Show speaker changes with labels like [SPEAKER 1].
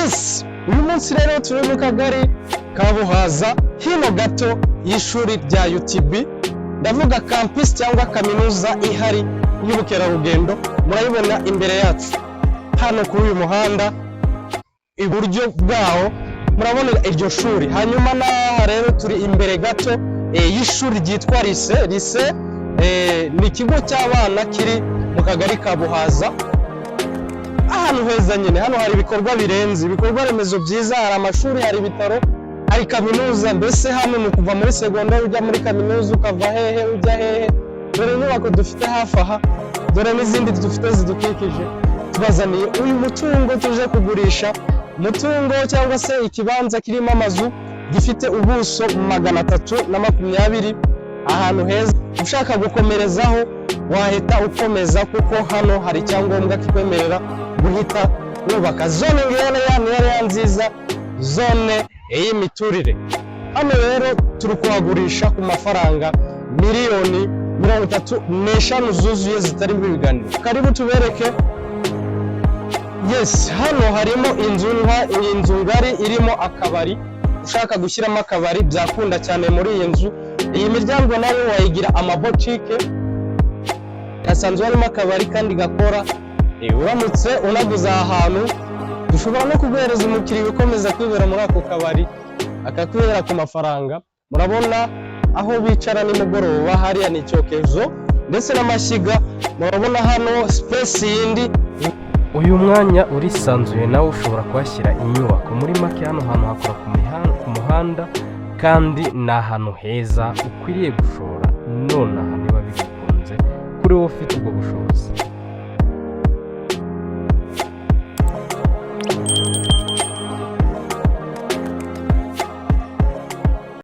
[SPEAKER 1] Yes, uyu munsi rero turi mu kagari ka Buhaza, hino gato y'ishuri rya UTB, ndavuga campus cyangwa kaminuza ihari y'ubukerarugendo. Murayibona imbere yacu hano kuri uyu muhanda, iburyo bwaho murabona iryo shuri. Hanyuma n'aha rero turi imbere gato y'ishuri ryitwa Lycée. Lycée ni ikigo cy'abana kiri mu kagari ka Buhaza, ahantu heza nyine. Hano hari ibikorwa birenze, ibikorwa remezo byiza, hari amashuri, hari ibitaro, hari kaminuza. Mbese hano ni ukuva muri segonderi ujya muri kaminuza, ukava hehe ujya hehe. Dore inyubako dufite hafi aha, dore n'izindi dufite zidukikije. Tubazaniye uyu mutungo tuje kugurisha, umutungo cyangwa se ikibanza kirimo amazu, gifite ubuso 320, ahantu heza. Ushaka gukomerezaho wahita ukomeza, kuko hano hari icyangombwa kikwemerera guhita wubaka. Zone area ni area nziza, zone y'imiturire. Hano rero turi kuhagurisha ku mafaranga miliyoni 35 zuzuye, zitarimo ibiganiro. Karibu tubereke. Yes, hano harimo inzu ngari irimo akabari. Ushaka gushyiramo akabari byakunda cyane muri iyi nzu. Iyi miryango nayo wayigira amabotike. Hasanzwe harimo akabari kandi gakora. Uramutse unaguze aha hantu, dushobora no kuguhereza umukiriya ukomeza kwibera muri ako kabari, akakwibera ku mafaranga. Murabona aho bicara nimugoroba, hariya ni icyokezo ndetse n'amashyiga. Murabona hano space yindi.
[SPEAKER 2] Uyu mwanya urisanzuye, nawe ushobora kuhashyira inyubako. Muri make, hano hantu hakora ku muhanda, kandi ni ahantu heza ukwiriye gushora nonaha niba bigukunze, kuri wowe ufite ubwo bushobozi.